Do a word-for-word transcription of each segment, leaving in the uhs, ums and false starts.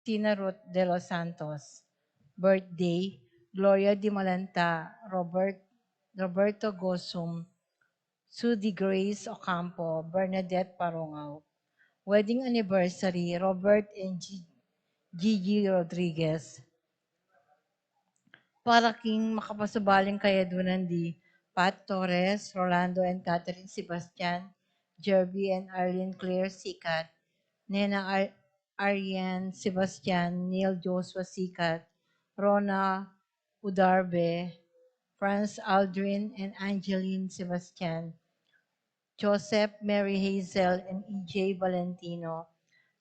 Sina Ruth de los Santos. Birthday: Gloria Di Malanta, Robert, Roberto Gosum, Sudi Grace Ocampo, Bernadette Parongao. Wedding anniversary: Robert and G-, Gigi Rodriguez. Para king makapasubaling kayadunan di Pat Torres, Rolando and Catherine Sebastian, Jerby and Arlene Claire Sikat, Nena Ar-, Arian Sebastian, Neil Joshua Sikat, Rona Udarbe, Franz Aldrin and Angeline Sebastian, Joseph, Mary Hazel and E J Valentino,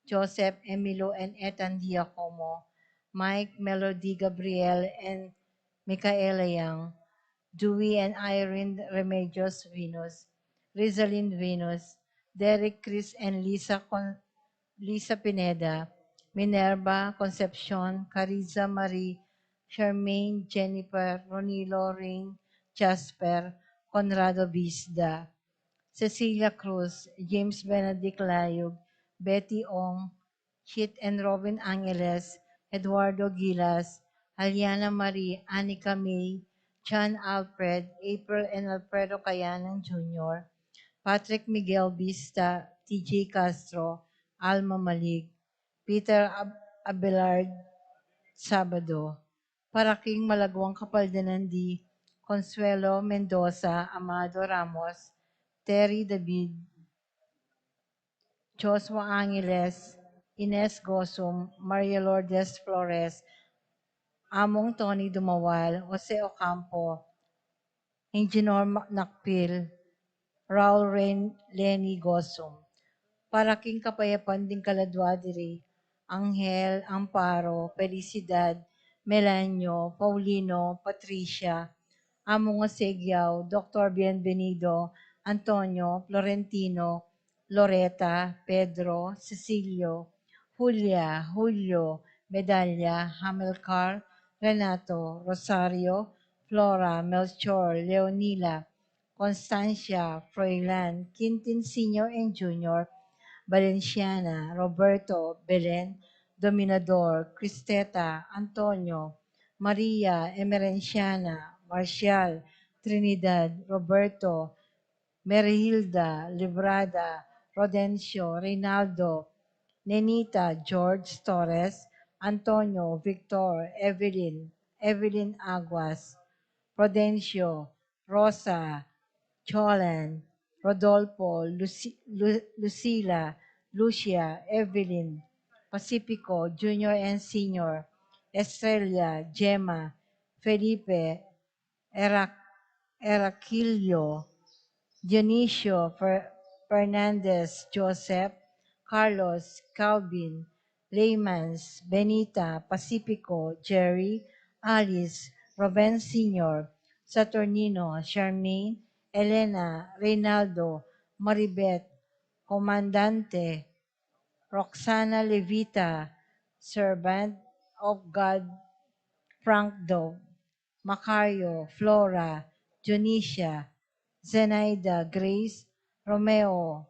Joseph, Emilio and Ethan Diacomo, Mike, Melody, Gabriel and Micaela Young, Dewey and Irene Remedios Venus, Rizalin Venus, Derek, Chris and Lisa Con-, Lisa Pineda, Minerva, Concepcion, Cariza, Marie, Charmaine, Jennifer, Ronilo, Ring, Jasper, Conrado Bisda, Cecilia Cruz, James Benedict Layug, Betty Ong, Chit and Robin Angeles, Eduardo Gilas, Aliana Marie, Anika May, John Alfred, April and Alfredo Kayanan Junior, Patrick Miguel Bista, T J Castro, Alma Malig, Peter Ab-, Abelard Sabado. Para king malaguang kapaldanan di Consuelo Mendoza, Amado Ramos, Terry David, Joshua Angeles, Ines Gosum, Maria Lourdes Flores, Among Tony Dumawal, Jose Ocampo, Engineer Ma-, Nakpil, Raul Ren-, Lenny Gosum. Para king kapayapan ding kaladua diri, Angel, Amparo, Felicidad, Melanio, Paulino, Patricia, Among Osegiao, Doktor Bienvenido, Antonio, Florentino, Loreta, Pedro, Cecilio, Julia, Julio, Medalla, Hamilcar, Renato, Rosario, Flora, Melchor, Leonila, Constancia, Froilan, Quintin Senior and Junior, Valenciana, Roberto, Belen, Dominador, Cristeta, Antonio, Maria, Emerenciana, Marcial, Trinidad, Roberto, Merihilda, Librada, Rodencio, Reynaldo, Nenita, George Torres, Antonio, Victor, Evelyn, Evelyn Aguas, Prudencio, Rosa, Cholan, Rodolfo, Luci-, Lu-, Lucila, Lucia, Evelyn, Pacifico, Junior and Senior, Estrella, Gemma, Felipe, Era-, Heraclio, Dionisio, Fer-, Fernandez, Joseph, Carlos, Calvin, Leymans, Benita, Pacifico, Jerry, Alice, Ruben Senior, Saturnino, Charmaine, Elena, Reynaldo, Maribet, Comandante, Roxana Levita, Servant of God, Frank Dove, Macario, Flora, Dionisia, Zenaida, Grace, Romeo,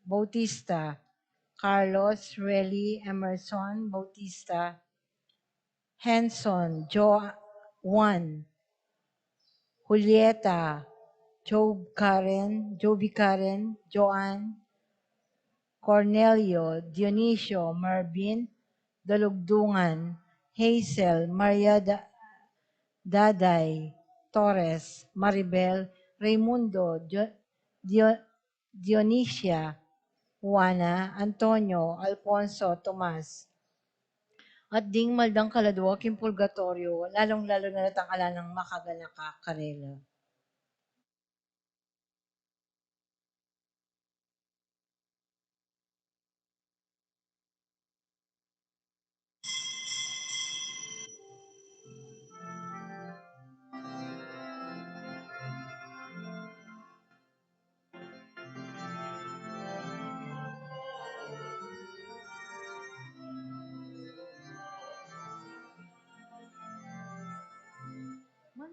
Bautista, Carlos, Relly, Emerson, Bautista, Henson, Jo-, Juan, Julieta, Job Karen, Joby Karen, Joan, Cornelio, Dionisio, Marvin, Dalugdungan, Hazel, Maria Da-, Daday, Torres, Maribel, Raymundo, Dio-, Dio-, Dionisia, Juana, Antonio, Alfonso, Tomas. At ding maldang kaladua king purgatorio, lalung-lalu na ring ala nang makaganaka karela.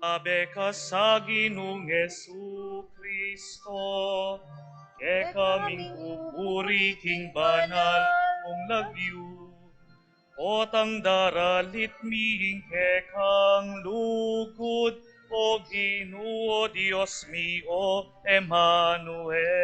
Abe ka sa Ginung Jesucristo, kekaming pupuri king banal mung lagyu. O tang daralit mi ing kekang lugud, O Ginu, O Dios mi, O Emmanuel.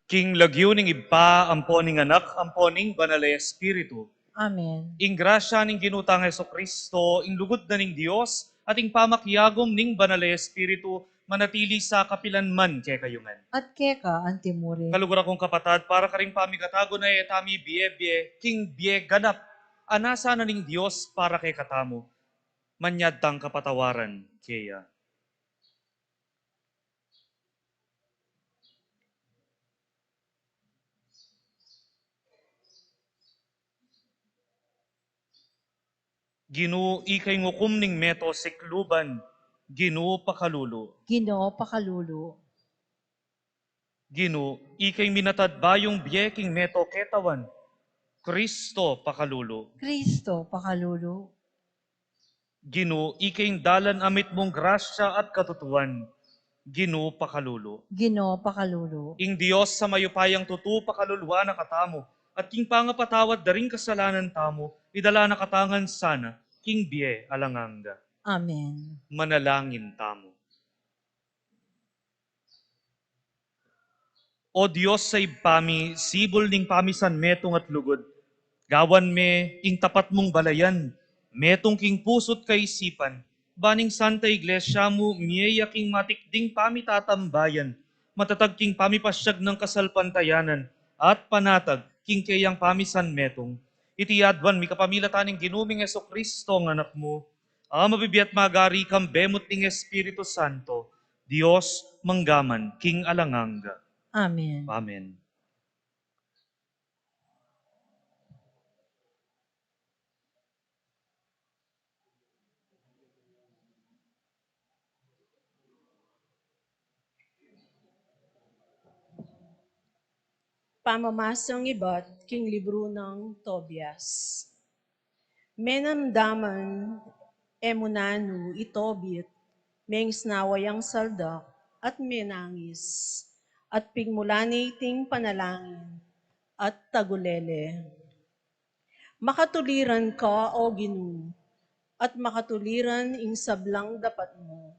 King lagyu ning Ibpa, ampo ning Anak, ampo ning Banal a Espiritu. Amen. Ing grasya ning Ginu tang Jesucristo, ing lugud na ning Dios, at ing pamakiagum ning Banal a Espiritu, manatili sa kapilan man kekayu ngan. At keka antimurin. Kaluguran kung kapatad, para karing pamikatagun a e tami bie-bie, king bie ganap a nasa na ning Dios para kekatamu, manyad tang kapatawaran keya. Ginu, ika ing ukum ning meto sikluban, Ginu pakalulu. Ginu pakalulu. Ginu, ika ing minatad bayung bie king meto ketawan, Kristo pakalulu. Kristo pakalulu. Ginu, ika ing dalan a mitmung grasya at katutuan, Ginu pakalulu. Ginu pakalulu. Ing Dios a mayupayang tutu pakaluluan na katamu, at king pangapatawad da ring kasalanan tamu, idala na katamu ngan sana king bie alang angga. Amen. Manalangin tamu. O Dios a Ibpa mi, sibul ning pamisanmetung at lugud, gawan me ing tapat mung balayan, metung king pusu't kaisipan, ban ing Santa Iglesia mu mie ya king matikding pamitatambayan, matatag king pamipasiag nang kasalpantayanan, at panatag king keyang pamisanmetung. Iti aduan mi kapamilatan ning Ginu ming Jesucristo a Anak mu, a mabibie at magari kambe mu at ning Espiritu Santo, Dios mangga man king alang angga. Amen. Amen. Pamamasang ibat king libru nang Tobias. Menamdaman e mu nanu i Tobit, mengisnawa yang saldak at menangis, at pigmulan ne iting panalangin at tagulele. Makatuliran ka, O Ginu, at makatuliran ing sablang dapat mu.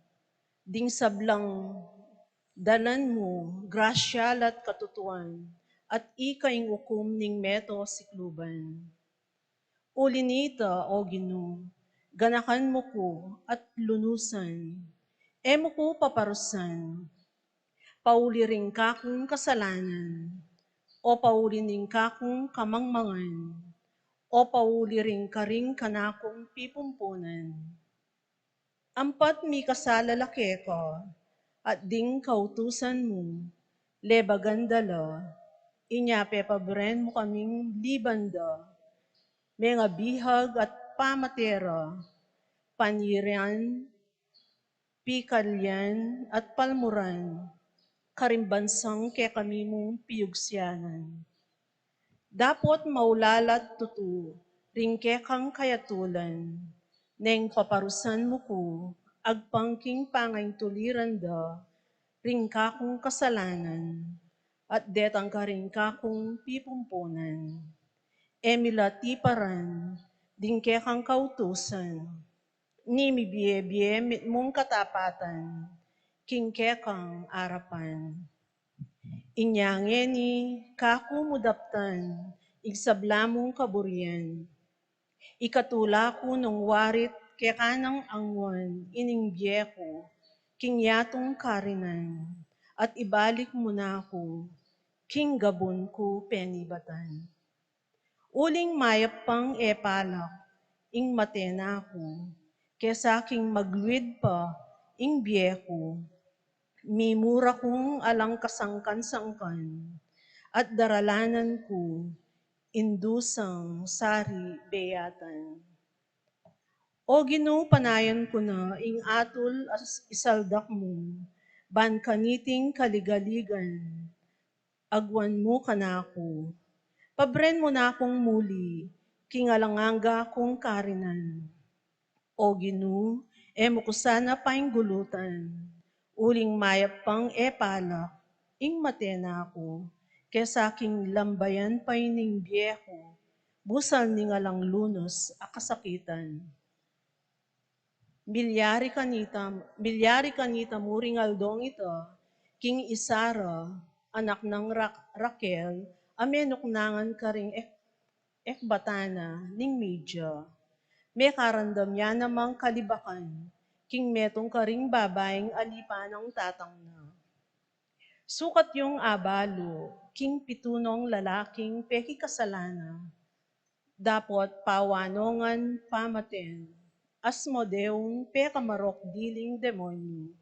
Ding sablang dalan mu, grasya la't katutuan, at ika ing ukum ning meto sikluban. Uli nita, O Ginu, ganakan mu ku at lunusan, e mu ku paparusan. Pauli ring kakung kasalanan, o pauli ning kakung kamangmangan, o pauli ring karing kanakung pipumpunan. Ampat mikasala la keka, at ding kautusan mu, lebagan da la, inya pepaburen mu kaming liban da, mengabihag at pamate ra, panirian, pikalyan at palmuran, karing bansang kekami mung piyugsianan. Dapot maulalat tutu ring kekang kayatulan, neng paparusan mu ku, agpang king pangaintuliran da ring kakung kasalanan, at detang karing kakung pipumpunan. E mi la tiparan ding kekang kautusan, ni mibie-bie mitmung katapatan king kekang arapan. Inya ngeni, kaku mu daptan ing sabla mung kaburian. Ikatula ku nung warit keka nang angwan ining bie ku king yatung karinan, at ibalik mu na ku king gabun ku penibatan. Uling mayap pang e palak ing mate na ku, kesa king magluid pa ing bie ku. Mimura kung alang kasangkan-sangkan, at daralanan ku ing dusang sari beyatan. O Ginu, panayan ku na ing atul a isaldak mu, ban kaniting kaligaligan, agwan mu kanaku. Pabren mu na kung muli king alang angga kung karinan. O Ginu, e mu ku sana painggulutan, uling mayap pang e palak ing mate na ku, kesa king lambayan pa ining bie ku, busal ning alang lunus a kasakitan. Milyari kanita, milyari kanita mu ring aldong ita, king i Sara, anak nang Ra-, Raquel, a menuknangan karing ek-, ekbatana ning media. Mekaramdam ya namang kalibakan king metung karing babaing alipan nang tatang na. Sukat yung abalu king pitu nong lalaking pekikasala na, dapot pawa no ngan pamaten, Asmodeum pekamarok diling demonyu.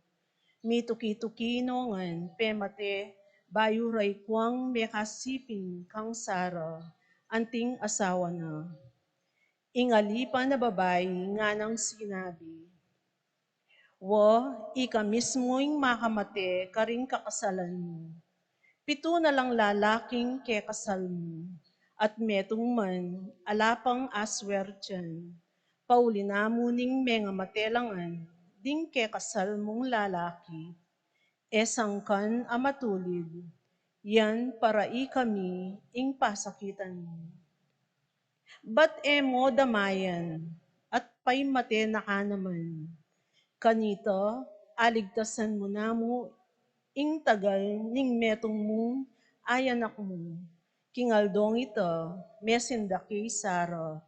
Mituki-tuki no ngan pemate bayu raykuang mekasiping kang Sara, anting asawa na. Ing alipan a babai nganang sinabi, "Wa, ika mismu ing makamate karing kakasalan mu. Pitu na lang lalaking kekasal mu, at metung man ala pang aswertian. Pauli na mu ning mengamate la ngan ding kekasal mung lalaki. E sangkan a matulid, yan para ikami ing pasakitan mu. Ba't e mo damayan at paimate na ka naman? Kanita, aligtasan mu na mu ing tagal ning metung mung ayanak mu." King aldong ita, mesindak ya i Sara,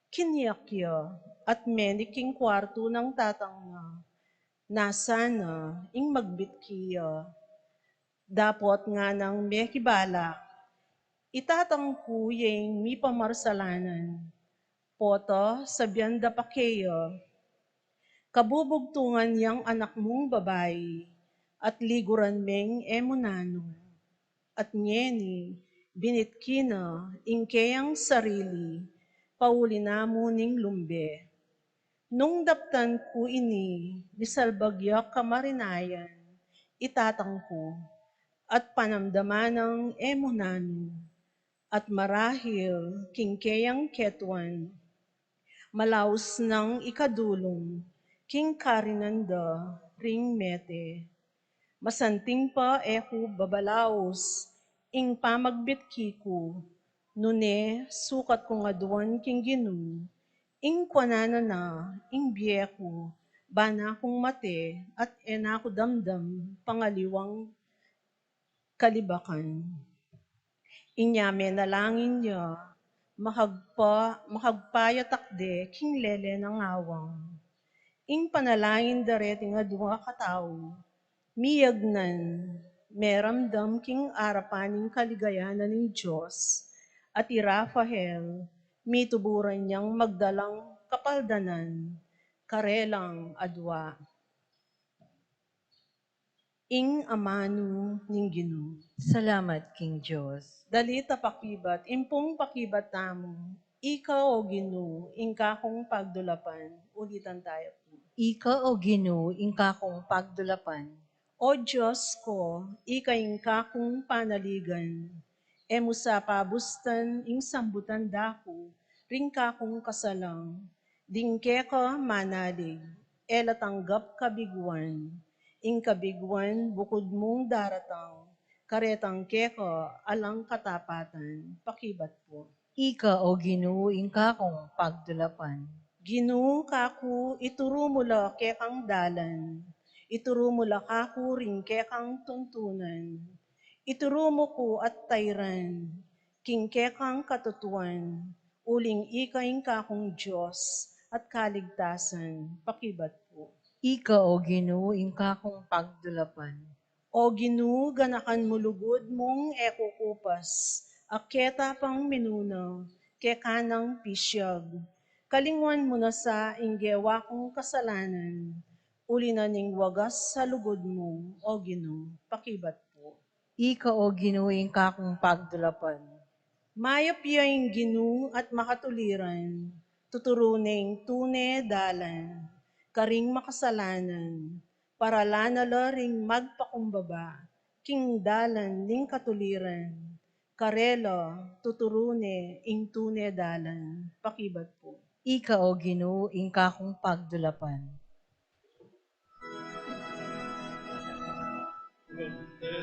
kiniak ya, at menik king kuartu nang tatang na. Nasa na ing magbitki ya. Dapot nganang mekibalak, "Itatang ku ya ing mipamarsalanan." Pota, sabian da pa keya, "Kabubugtungan yang anak mung babai, at liguran meng e mu nanu." At ngeni, binitki na ing keyang sarili, pauli na mu ning lumbe. Nung daptan ku ini, misalbag ya kamarinayan i tatang ku, at panamdaman nang e mu nanu, at marahil king keyang ketuan, malaus nang ikadulung king karinan da ring mete. Masanting pa e ku babalaus ing pamagbitki ku, nune sukat kung aduan king Ginu ing kuanan na ing bie ku, bana kung mate at e na ku damdam pangaliwang kalibakan. Inya menalangin ya, makagpa-, makagpayatak de king lele nang awang. Ing panalangin da reting adua katau, miyagnan, meramdam king arapan ning kaligayan na ning Dios, at i Rafael, mituburan yang magdalang kapaldanan karelang adua. Ing amanu ning Ginu. Salamat king Dios. Dali ta pakibat, impung pakibat tamu, Ika, O Ginu, ing kakung pagdulapan. Ulitan tayu pu. Ika, O Ginu, ing kakung pagdulapan. O Dios ku, ika ing kakung panaligan. E mu sa pabustan ing sambutan da ku ring kakung kasalang. Ding keka manalig, e la tanggap kabiguan. Ing kabiguan bukud mung daratang, karetang keka alang katapatan. Pakibat pu. Ika, O Ginu, ing kakung pagdulapan. Ginu, kaku, ituru mu la kekang dalan. Ituru mu la kaku ring kekang tuntunan. Ituru mu ku at tairan king kekang katutuan, uling ika ing kakung Dios at kaligtasan. Pakibat pu. Ika, O Ginu, ing kakung pagdulapan. O Ginu, ganakan mu lugud mung e kukupas, a keta pang minuna, keka nang pisiag. Kalingwan mu na sa ing gewa kung kasalanan, uli na ning wagas a lugud mu, O Ginu. Pakibat pu. Ika, O Ginu, ing kakung pagdulapan. Mayap ya ing Ginu at makatuliran, tuturu ne ing tune dalan karing makasalanan, paralan na la ring magpakumbaba king dalan ning katuliran. Karela, tuturu ne ing tune dalan. Pakibat pu. Ika, O Ginu, ing kakung pagdulapan. Alleluia,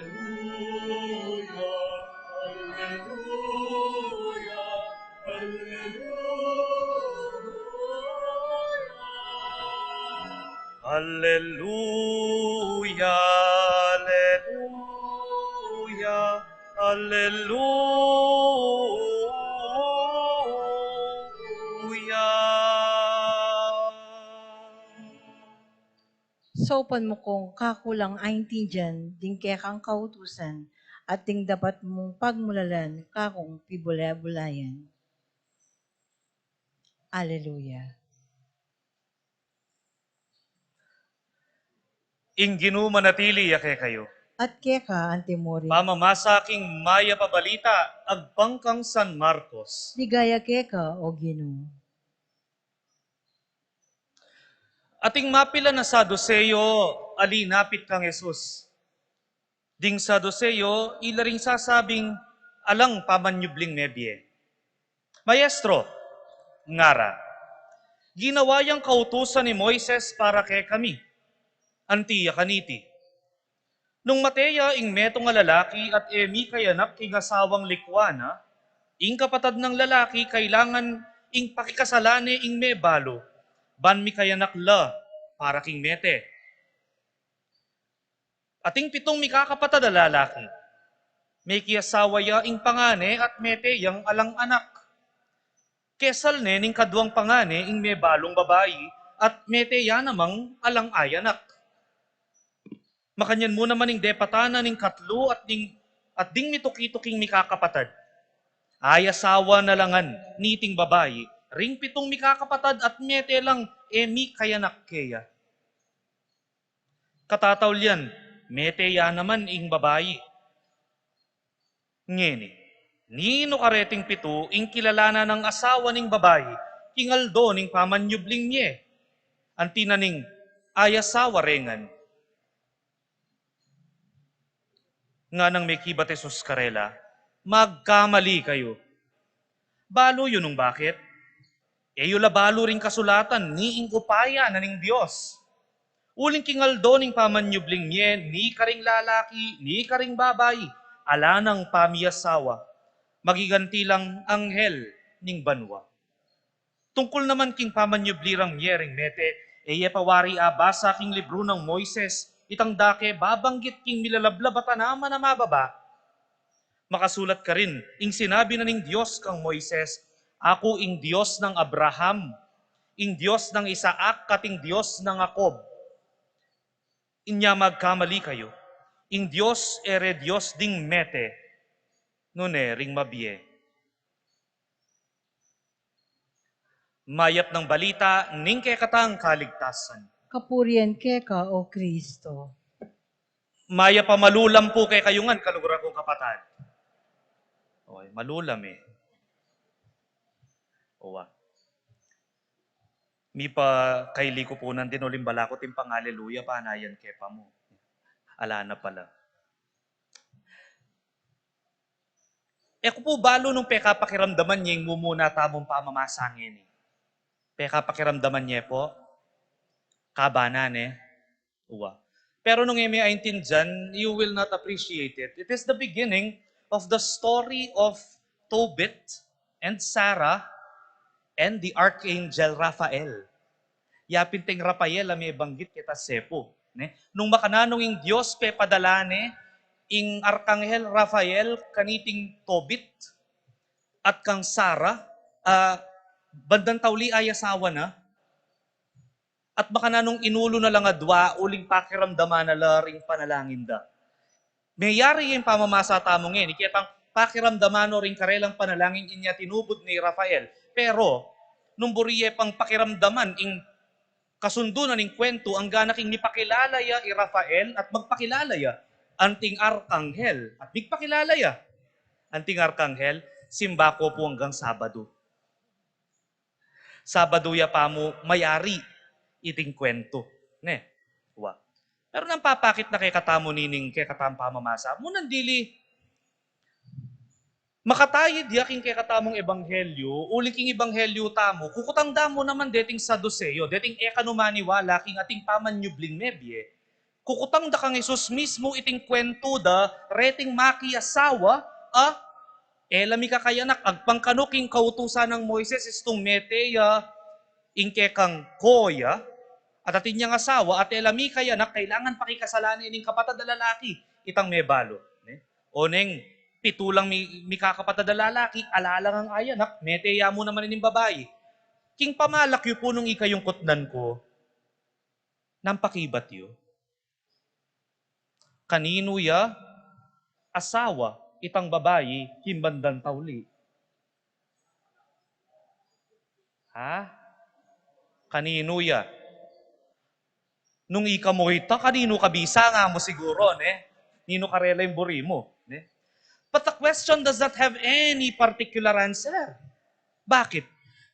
alleluia, alleluia. Alleluia, alleluia, alleluia. Saupan mu kung kakulang aintindian ding kekang kautusan at ding dapat mung pagmulalan kakung pibule-bulayan. Alleluia. Ing Ginu manatili ya kekayu. At keka antimurin. Pamamasa king Mayap a Balita agpang kang San Marcos. Ligaya keka, O Ginu. Ating mapilan a Saduseo a linapit kang Jesus. Ding Saduseo, ila ring sasabing alang pamanyubling mebie. Maestro, ngara, ginawa yang kautusan ni Moises para kekami. Anti ya kaniti, nung mate ya ing metung a lalaki at e mikayanak king asawang likwa na, ing kapatad nang lalaki kailangan ing pakikasalan ne ing mebalu, ban mikayanak la para king mete. Ating pitung mikakapatad a lalaki. Mekiasawa ya ing pangane at mete yang alang anak. Kesal ne ning kaduang pangane ing mebalung babai at mete ya namang alang ayanak. Makanyan mu naman ing depatan na ning katlu at ning, at ding mituki-tuking mikakapatad. Ayasawa na la ngan niting babai ring pitung mikakapatad at mete lang e mikayanak keya. Katataulian, mete ya naman ing babai. Ngeni, ninu kareting pitu ing kilala na nang asawa ning babai king aldo ning pamanyubling mie? Anti na ning ayasawa re ngan. Nganang mekibat Jesus karela, magkamali kayu. Balu yu nung bakit? E yu la balu ring kasulatan ni ing upaya na ning Dios. Uling king aldo ning pamanyubling mie, ni karing lalaki, ni karing babai, ala nang pamiasawa. Magiganti lang anghel ning banua. Tungkul naman king pamanyubli rang mie ring mete, e ye pa wari abasa king libru nang Moises itang dake babanggit king milalablab a tanaman a mababa? Makasulat karin ing sinabi na ning Dios kang Moises, "Aku ing Dios nang Abraham, ing Dios nang Isaac, at ing Dios nang Jacob." Inya magkamali kayu. Ing Dios e re Dios ding mete, nune ring mabie. Mayap nang balita ning kekatang kaligtasan. Kapurian keka, O Kristo. Mayap a malulam pu kekayu ngan, kaluguran kung kapatad. Oy, malulam e. Owa. Mipakaili ku pu nandin uling balaku timpang aleluya, panayan ke pa mu. Ala na pala. E ku pu balu nung pekapakiramdaman ye ing mumuna tamung pamamasa ngeni. Pekapakiramdaman ye pu? Kabanan e. Uwa. Pero nung e me aintindian, you will not appreciate it. It is the beginning of the story of Tobit and Sarah and the archangel Raphael. Ya pin itang Raphael a mebanggit keta sepu, ne? Nung makananu ing Dios pepadala ne ing arkanghel Raphael kaniting Tobit at kang Sarah, ah, bandang tauli ayasawa na, at makananung inulu na lang a dua uling pakiramdaman na la ring panalangin da. Meyari ing pamamasa tamu ngeni, ketang pakiramdaman no ring karelang panalangin inya tinubud ne i Rafael. Pero, nung buri ye pang pakiramdaman ing kasundu na ning kwentu, angga na king mipakilala ya i Rafael at magpakilala ya anting arkanghel. At migpakilala ya anting arkanghel, simba ko pu anggang Sabadu. Sabadu ya pamu mayari iting kwentu, ne? Wa. Pero nang papakit na kekatamu nining kekatang pamamasa, mu nang dili Makatayid ya king kekatamung ebanghelyu, uling king ebanghelyu tamu, kukutang da mu naman deting Saduseo, deting e ka nu maniwala king ating pamanyubling mebie, kukutang da kang Jesus mismu iting kwentu da, reting makiasawa, a, e la mikakayanak, agpang kanu king kautusan nang Moises, istung mete ya ing kekang koya, at atin yang asawa, at e la mikayanak, kailangan pakikasalan ne ning kapatad a lalaki itang mebalu. Ne? O neng pitu lang mi-, mikakapatad a lalaki, ala lang ang ayanak, mete ya mu naman ining babai. King pamalak yu pu nung ikayung kutnan ku, nang pakibat yu? Kaninu ya asawa itang babai king bandang tauli? Ha? Kaninu ya? Nung ika mu ita, kaninu ka bisa nga mu siguru, ne? Ninu karela ing buri mu, ne? But the question does not have any particular answer. Bakit?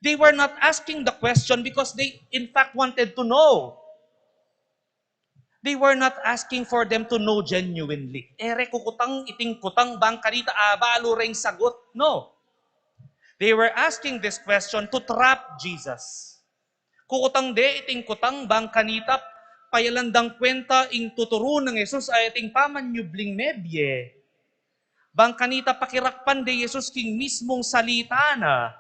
They were not asking the question because they, in fact, wanted to know. They were not asking for them to know genuinely. E re kukutang iting kutang bang kanita abalu reng sagut. No. They were asking this question to trap Jesus. Kukutang de iting kutang bang kanita payalan dang kwenta ing tuturu nang Jesus a iting pamanyubling mebie. Bang kanita pakirakpan de Jesus king mismung salita na,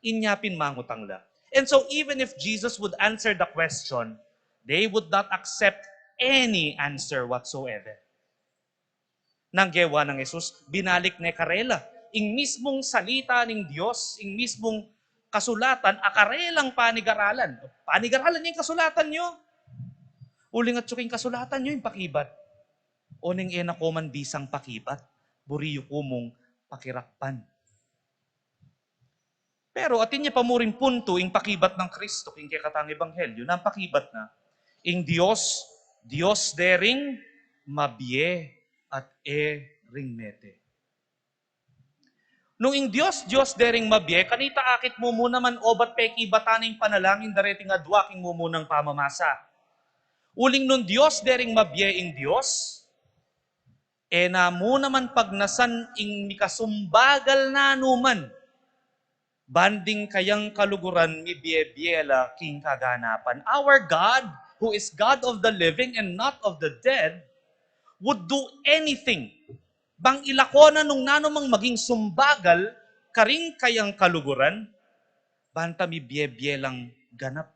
inya pin mangutang la. And so even if Jesus would answer the question, they would not accept any answer whatsoever. Nang gewa nang Jesus, binalik ne karela ing mismung salita ning Dios, ing mismung kasulatan a karelang panigaralan. Panigaralan ing kasulatan yu. Uling atyu king kasulatan yu ing pakibat. O neng e na ko man bisang pakibat, buri yu ku mung pakirakpan. Pero atin ya pa mu ring puntu ing pakibat nang Kristo king kekatang ebanghelyu, nang pakibat na, ing Dios, Dios de ring mabie at e ring mete. Nung ing Dios, Dios de ring mabie, kanita akit mu mu naman obat pekibatan ing panalangin da reting adua king mumunang pamamasa. Uling nung Dios de ring mabie ing Dios, e na mu naman pagnasan ing mikasumbagal na numan ban ding kayang kaluguran mibie-bie la king kaganapan. Our God, who is God of the living and not of the dead, would do anything bang ilako na nung nanumang maging sumbagal karing kayang kaluguran, banta mibie-bie lang ganap.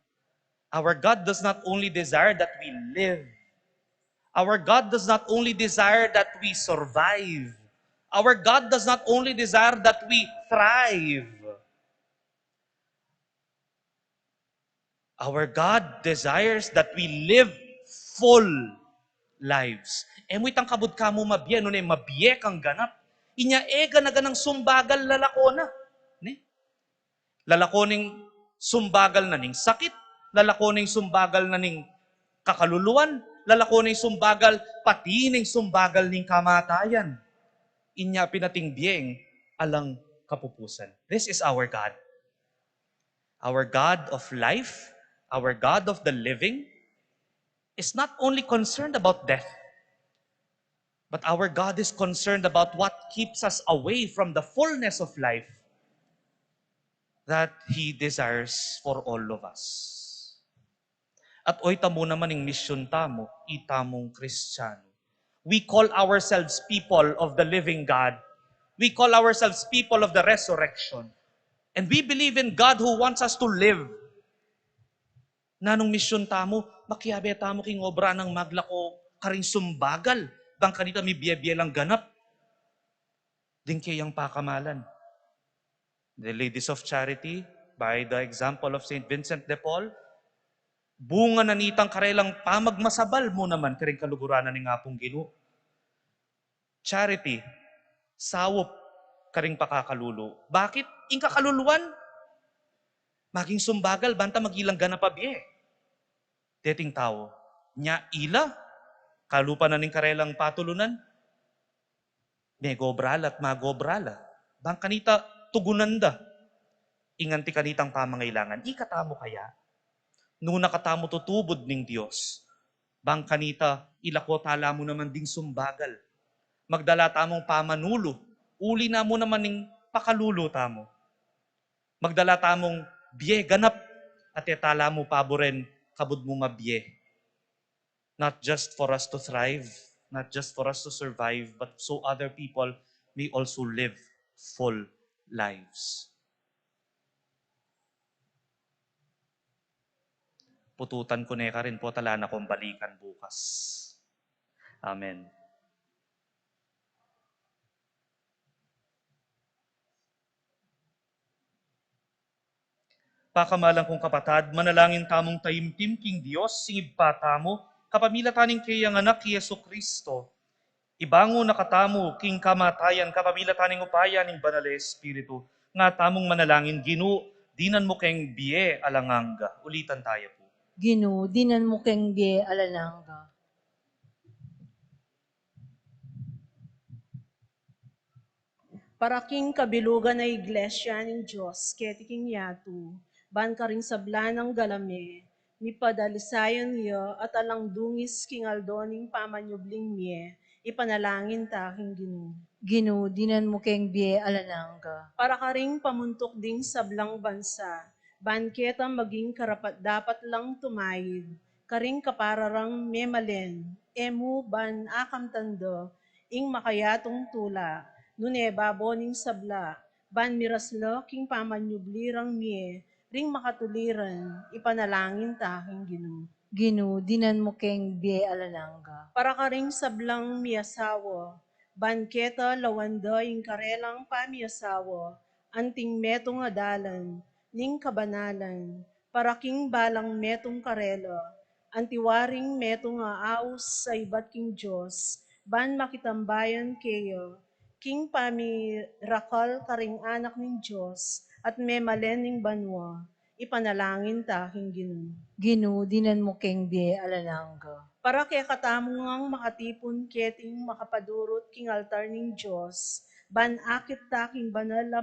Our God does not only desire that we live. Our God does not only desire that we survive. Our God does not only desire that we thrive. Our God desires that we live full lives. E mu itang kabud ka mu mabie, nune mabie kang ganap. Inya e gana-ganang sumbagal lalako na. Ne? Lalako ning sumbagal na ning sakit, lalako ning sumbagal na ning kakaluluan, lalako ning sumbagal, pati ning sumbagal ning kamatayan. Inya pin ating bieng alang kapupusan. This is our God. Our God of life, our God of the living, is not only concerned about death, but our God is concerned about what keeps us away from the fullness of life that He desires for all of us. At oy, tamu naman ing misyon tamu, itamung Kristiyanu. We call ourselves people of the living God. We call ourselves people of the resurrection. And we believe in God who wants us to live. Nanung misyon tamu, makiabe tamu king obra nang maglako karing sumbagal, bang kanita mibie-bie lang ganap ding keyang pakamalan. The Ladies of Charity, by the example of Saint Vincent de Paul, bunga na nitang karelang pamagmasabal mu naman karing kaluguran na ning Apung Ginu. Charity, saup karing pakakalulu. Bakit? Ing kakaluluan, maging sumbagal, banta magilang ganap a bie deting tau. Nya ila, kalupa na ning karelang patulunan, megobra la at magobra la. Bang kanita tugunan da ing anti kanitang pamangailangan. Ikatamu kaya, nung katamu tutubud ning Dios, bang kanita ilako tala mu naman ding sumbagal. Magdala tamung pamanulu Uli na mu naman ing pakalulu tamu. Magdala tamung bie ganap, at e ta la mu paburen kabud mu mabie. Not just for us to thrive, not just for us to survive, but so other people may also live full lives. Pututan ku ne karin pu, tala na kung balikan bukas. Amen. Pakamalan kung kapatad, manalangin tamung taimtim king Dios, sing Ibpa tamu, kapamilatan ning kayang Anak, i Jesucristo. Ibangun na katamu king kamatayan, kapamilatan ning upaya ning Banal a Espiritu. Nga tamung manalangin, Ginu, dinan mu keng bie alang angga. Ulitan taya pu. Ginu, dinan mu keng bie alang angga. Para king kabilugan a Iglesia ning Dios keti king yatu, ban karing sabla nang galame, mipadalisayan ya at alang dungis king aldo ning pamanyubling mie, ipanalangin ta king Ginu. Ginu, dinan mu keng bie alang angga. Para karing pamuntuk ding sablang bansa, ban keta maging karapat-dapat lang tumayid karing kapara rang memalen, e mu ban akamtan da ing makayatung tula, nune babo ning sabla, ban miras la king pamanyubli rang mie ring makatuliran, ipanalangin ta king Ginu. Ginu, dinan mu keng bie alang angga. Para karing sablang miasawa, ban keta lawan da ing karelang pamiasawa anting metung a dalan ning kabanalan, para king balang metung karela, antiwaring metung a aus a ibat king Dios, ban makitambayan keya king pamirakal karing anak ning Dios at memalen ning banua, ipanalangin ta king Ginu. Ginu, dinan mu keng bie alang angga. Para kekatamu ngang makatipun keting makapadurut king altar ning Dios, ban akit ta king banal a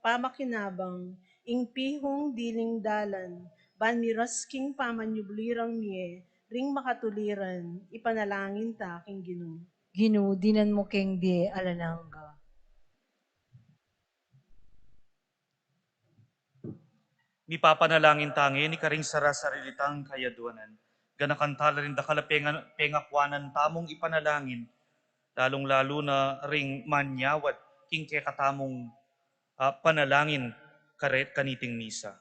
pamakinabang, ing pihung diling dalan, ban miras king pamanyubli rang mie ring makatuliran, ipanalangin ta king Ginu. Ginu, dinan mu keng bie alang angga. Mipapanalangin ta ngeni karing sarasarili tang kayaduanan. Ganakan ta la ring dakal a penga-, pengakuanan tamung ipanalangin, lalung-lalu na ring manyawad king kekatamung, ah, panalangin karet kaniting misa.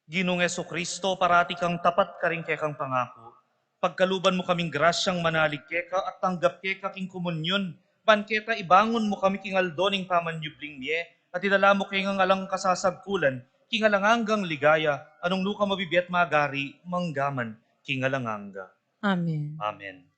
Ginung Jesucristo, parati kang tapat karing kekang pangaku. Pagkaluban mu kaming grasyang manalig keka at tanggap keka king komunyon, ban keta ibangun mu kami king aldo ning pamanyubling mie, at idala mu keng alang kasasagkulan king alang anggang ligaya, a nung nu ka mabibie at magari manggaman king alang angga. Amen. Amen.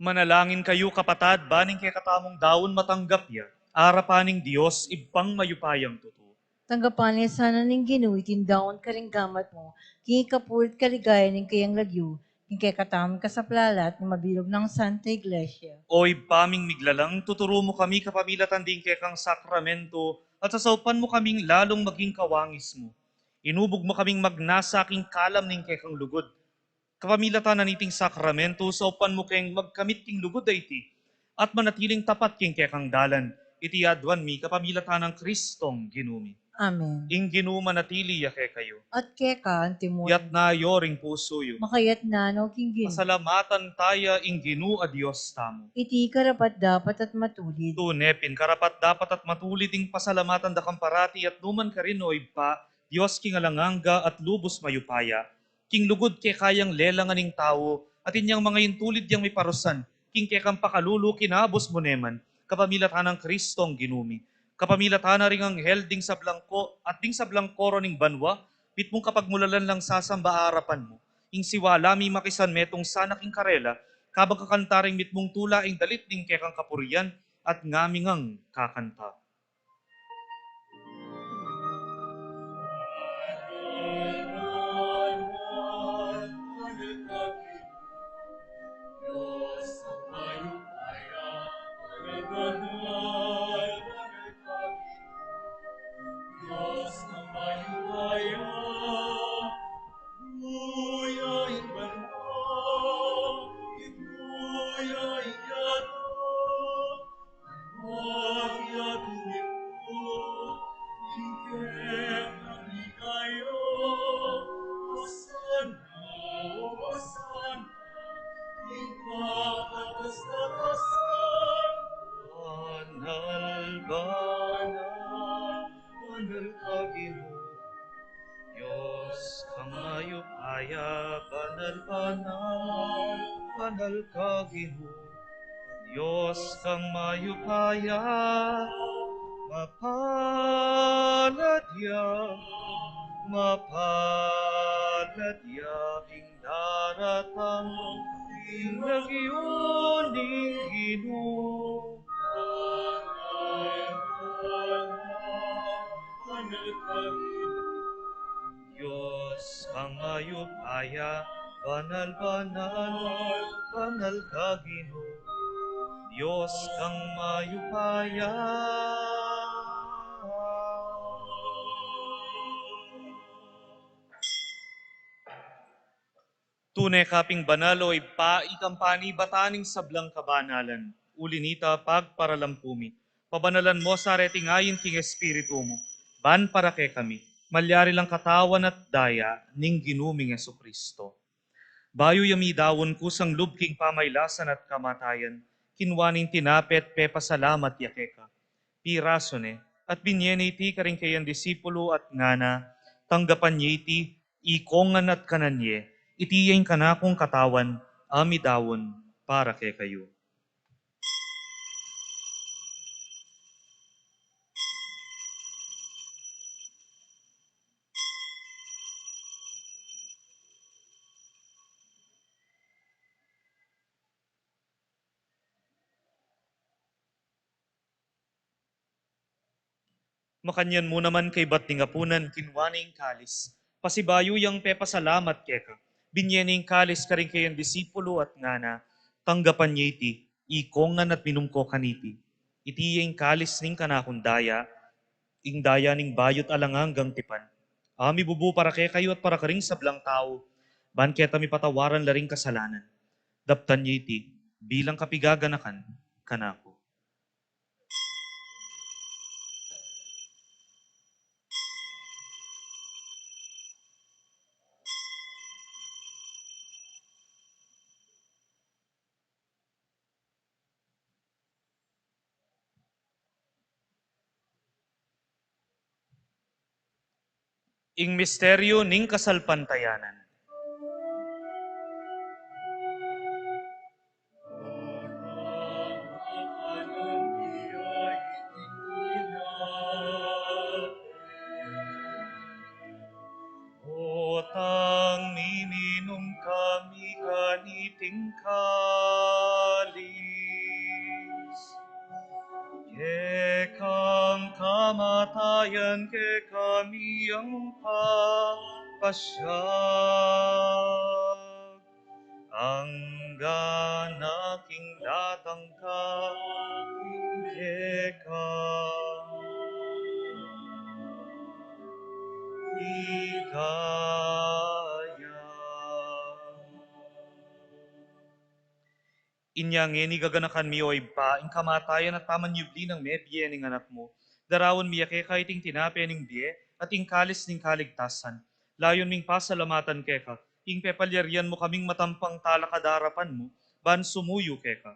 Manalangin kayu, kapatad, ban ing kekatamung daun matanggap ya arapan ning Dios Ibpang mayupayang tutu. Tanggapan na sana ning Ginu iting daun karing gamat mu, king ikapuri't kaligayan ning kayang lagyu, king kekatamung kasaplalan at ning mabilug nang Santa Iglesia. O Ibpa ming miglalang, tuturu mu kami kapamilatan ding kekang sakramento, at sasaupan mu kaming lalung maging kawangis mu. Inubug mu kaming magnasa king kalam ning kekang lugud. Kapamilatan na niting sakramento, saupan mu keng magkamit king lugud a iti, at manatiling tapat king kekang dalan. Iti aduan mi kapamilatan nang Kristong Ginu mi. Amen. Ing Ginu manatili ya kekayu. At keka antimurin. Itas yu ring pusu yu. Makaitas na no king Ginu. Pasalamatan taya ing Ginu a Dios tamu. Iti karapat-dapat at matulid. Tune pin karapat-dapat at matulid ing pasalamatan da kang parati at nukarin man, O Ibpa, Dios king alang angga at lubus mayupaya. King lugud keka yang lelangan ing tau, at inyang manga intulid yang miparusan king kekang pakalulu kinabus mu ne man, kapamilatan nang Kristong Ginu mi. Kapamilatan na ring anghel ding sablang ko-, at ding sablang koro ning banua, mitmung kapagmulalan lang sasamba arapan mu. Ing siwala mi makisanmetung sana king karela, kabang kakanta ring mitmung tula ing dalit ning kekang kapurian, at ngami ngang kakanta. Banal, banal, banal ka, Ginu. Dios kang mayupaya, banal, banal, banal ka, Ginu. Dios kang mayupaya, mapalad ya, mapalad ya ing daratang king lagyu ning Ginu. Dios kang mayupaya, banal, banal, banal ka, Ginu. Dios kang mayupaya. Tune ka pin banal, O Ibpa, ika ing panibatan ning sablang kabanalan. Uli na nita, pagparalampu mi, pabanalan mu sa reting ain king Espiritu mu, ban para kekami malyari lang katawan at daya ning Ginu ming Jesucristo. Bayu ya midaun kusang lub king pamailasan at kamatayan, kinua ne ing tinape at pepasalamat ya keka, pirasu ne, at binie ne iti karing kayang disipulu at ngana: Tanggapan ye iti, ikongan at kanan ye, iti ya ing kanakung katawan a midaun para kekayu. Makanyan mu naman kaybat ning apunan, kinua ne ing kalis, pasibayu yang pepasalamat keka, binie ne ing kalis karing kayang disipulu at ngana: Tanggapan ye iti, ikongan at minum ko kaniti, iti ya ing kalis ning kanakung daya, ing daya ning bayu't alang anggang tipan, a mibubu para kekayu at para karing sablang tau, ban keta mipatawaran la ring kasalanan. Daptan ye iti bilang kapigaganakan kanaku. Ing misteryu ning kasalpantayanan. Utang miminum kami kaniting kalis. Yan kekami ang papasyag, anggang king datang kami keka. Ikaya. Inya ngeni gaganakan mi, o Ibpa, ing kamatayan at pamanyubli nang mebie ning Anak mu. Daraun mi ya keka iting tinape ning bie at ing kalis ning kaligtasan. Layun ming pasalamatan keka ing pepalyarian mu kaming matampang talakad king arapan mu ban sumuyu keka.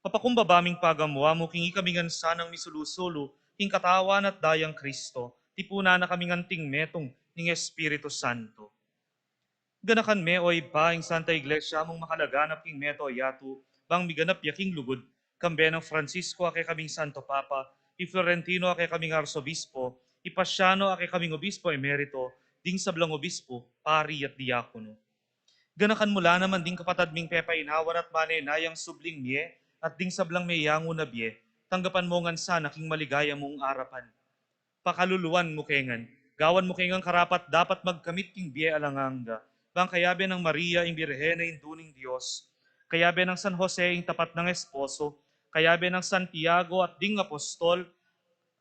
Papakumbaba ming pagamu-amu king ikami ngan sanang misulu-sulu king katawan at dayang Kristo, tipunan na kaming anting metung ning Espiritu Santo. Ganakan me, o Ibpa, ing Santa Iglesia mung makalaganap king mabilug a yatu, bang miganap ya king lugud, kambe nang Francisco a kekaming Santo Papa, i Florentino a kekaming Arsobispo, i Paciano a kekaming Obispo Emerito, ding sablang obispo, pari at diakono. Ganakan mu la naman ding kapatad ming pepainawan at manenayang subling mie, at ding sablang meyangu na bie, tanggapan mu ngan sana king maligaya mung arapan. Pakaluluan mu ke ngan, gawan mu ke ngan karapat-dapat magkamit king bie alang angga, bang kayabe nang Maria ing Birhen a Indu ning Dios, kayabe nang San Jose ing tapat nang esposo, kayabe nang Santiago at ding apostol,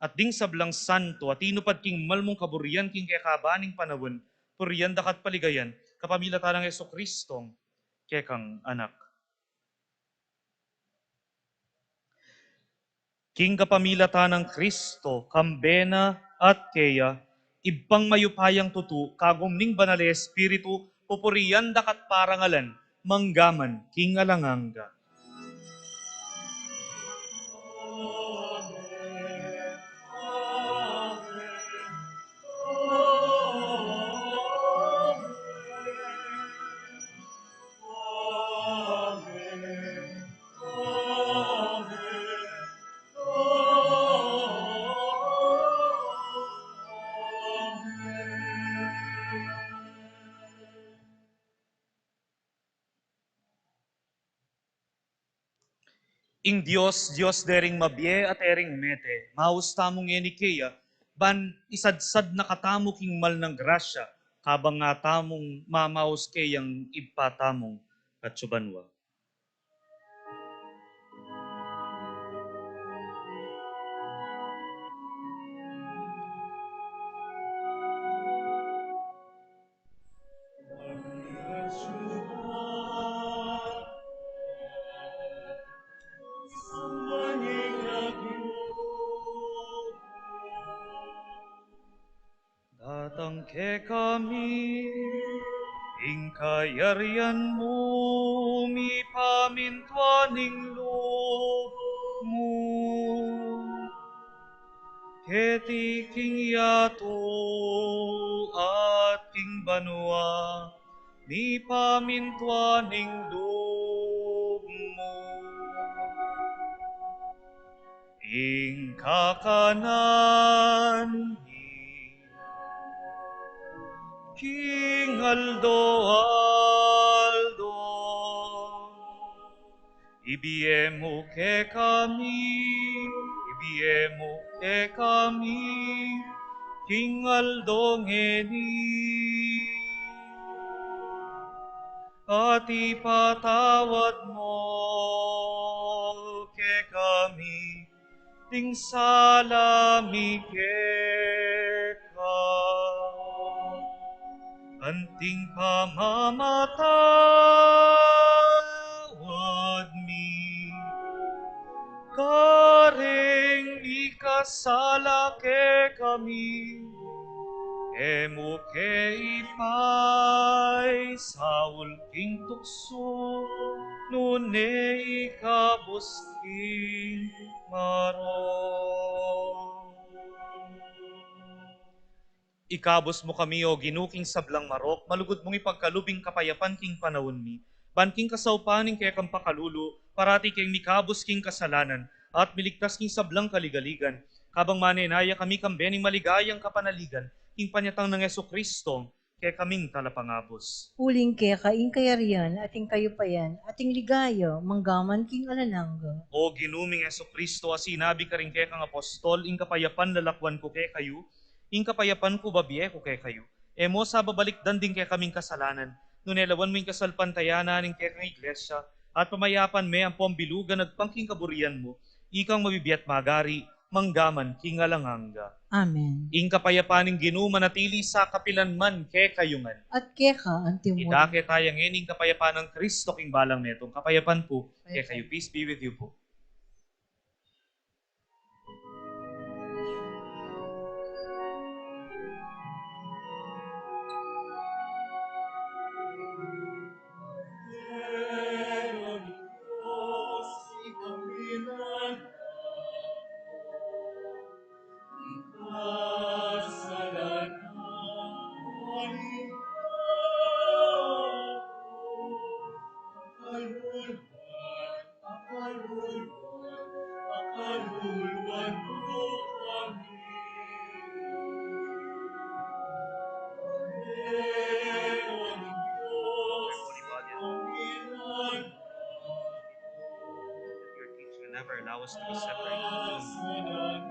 at ding sablang santo a tinupad king mal mung kaburian king kekaban ning panaun, purian da ka at paligayan kapamilatan nang Jesucristo, kekang Anak. King kapamilatan nang Kristo, kambe na at keya, Ibpang mayupayang tutu, kagum ning Banal a Espiritu, pupurian da ka at parangalan, mangga man king alang angga. Ing Dios, Dios dering mabie at dering mete, maus tamu ngeni keya, ban isadsad na katamu king mal nang grasya, kabang nga tamung mamaus keyang Ibpa tamung atsu banua. Datang kekami ing kayarian mu, mipamintuan ing lub mu. Keti king yatu at king banua, mipamintuan ing lub mu. Ing kakanan mi king aldo-aldo, ibie mu kekami, ibie mu kekami king aldo ngeni. At ipatawad mu kekami ding sala mi keka, anting pamamatawad mi karing mikasala kekami. E mu ke ipaisaul king tuksu, nune ikabus king marok. Ikabus mu kami, O Ginu, king sablang marok, malugud mung ipagkalub ing kapayapan king panaun mi. Ban king kasaupan ning kekang pakalulu, parati keng mikabus king kasalanan, at miligtas king sablang kaligaligan. Kabang manenaya kami kambe ning maligayang kapanaligan, king panyatang nang Jesucristo, kekaming talapangabus. Uling keka ing kayarian, at ing kayupayan, at ing ligaya, manggaman king alang angga. O Ginu ming Jesucristo, a sinabi karing kekang apostol, ing kapayapan lalakwan ku kekayu, Ing kapayapan ku bibie ku kekayu. E mu sa babalikdan ding kekaming kasalanan, nune lawan mu ing kasalpantayanan ning kekang Iglesia, at pamayapan me ampong bilugan agpang king kaburian mu, ikang mabibie at magari, mangga man king alang angga. Amen. Ing kapayapan ning Ginu manatili sa kapilan man kekayu ngan. At keka antimurin. Idake taya ngeni ing kapayapan nang Kristo king balang metung. Kapayapan pu kekayu. Peace be with you pu. Your teaching and never allow us to be separated from you.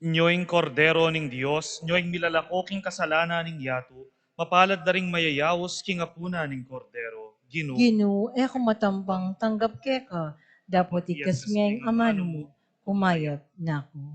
Nyo ing Kordero ning Dios, nyo ing milalako king kasalanan ning yatu, mapalad da ring mayayaus king apunan ning Kordero. Ginu. Ginu, e ku matambang tanggap keka, dapot ikes me ing amanu mu, kumayap na ku.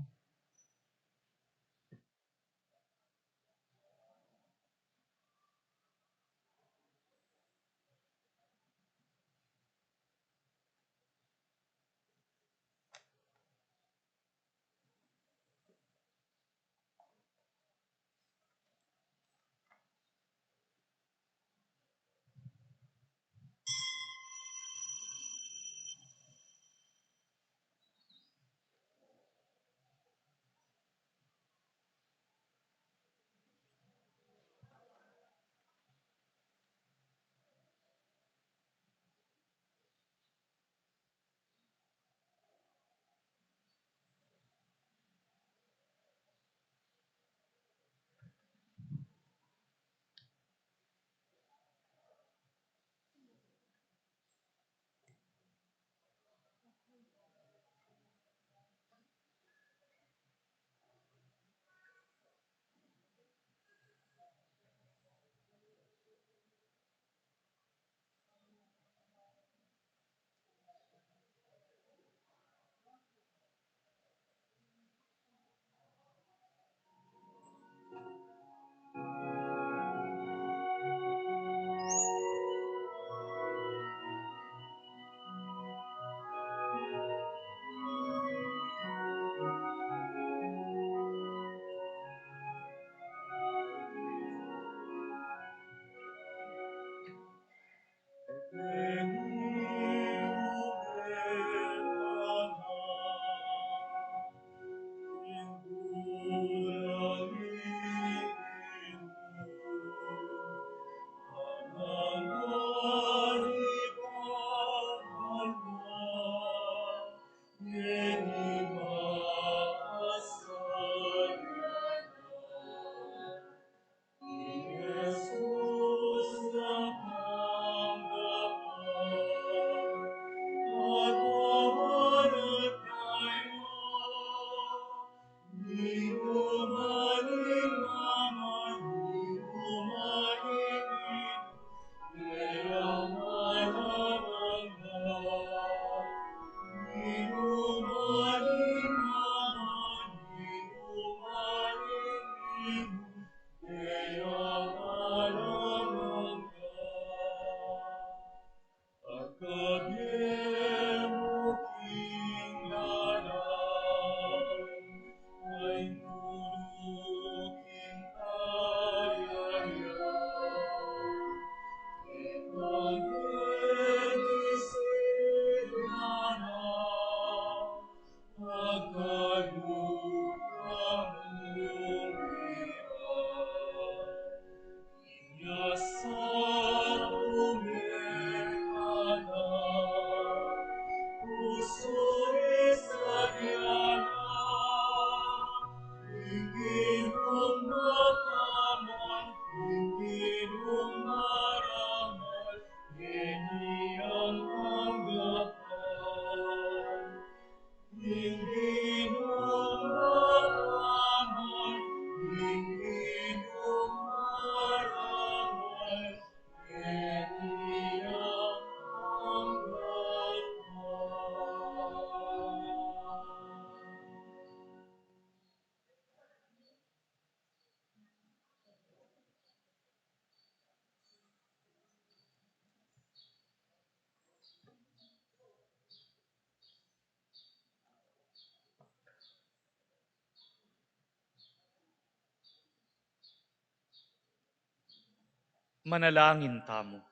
Manalangin tamu.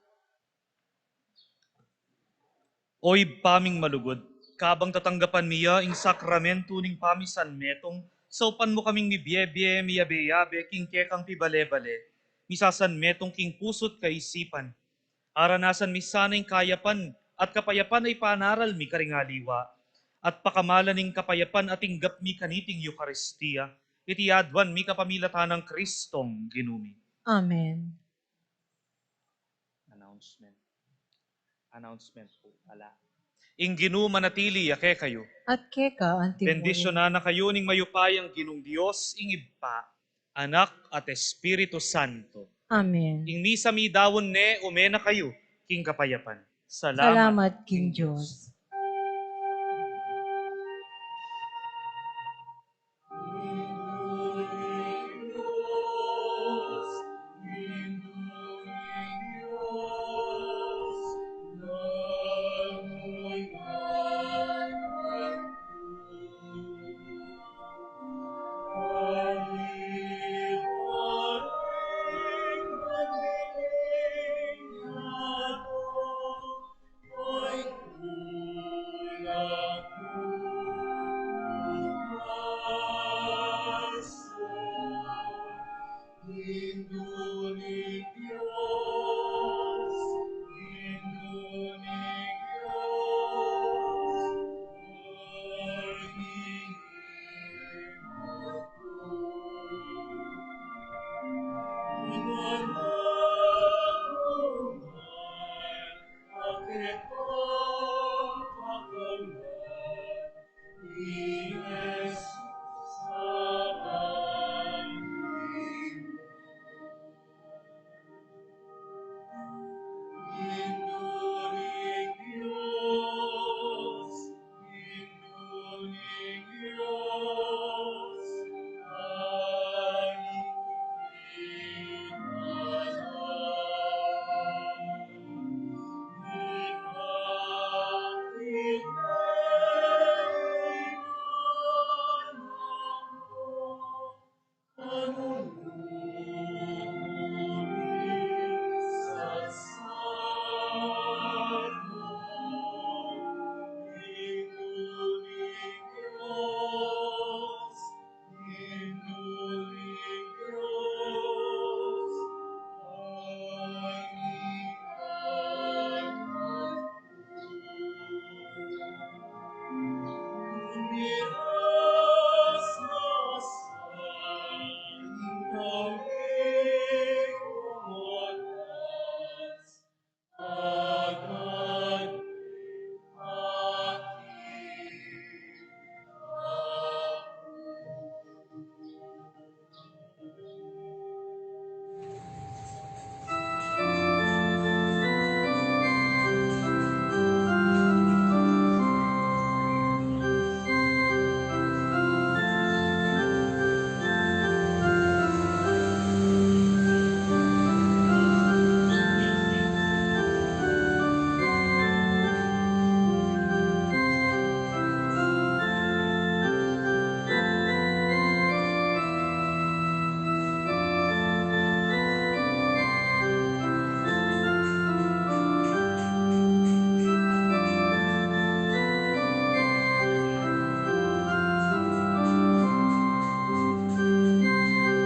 O Ibpa ming malugud, kabang tatanggapan mi ya ing sakramentu ning pamisanmetung, saupan mu kaming mibiebie, miyabe-yabe king kekang pibale-bale, misasanmetung king pusu't kaisipan. Aranasan mi sana ing kayapan at kapayapan a ipanaral mi karing aliwa, at pakamalan ning kapayapan a tinggap mi kaniting Eukaristia, iti aduan mi kapamilatan nang Kristong Ginu mi. Amen. Announcement. Announcement po pala. Ing Ginu manatili ya kekayu. At keka antimurin. Bendisyunan na kayu ning mayupayang Ginung Dios, ing Ibpa, Anak, at Espiritu Santo. Amen. Ing misa mi daun ne, ume na kayu king kapayapan. Salamat king Dios.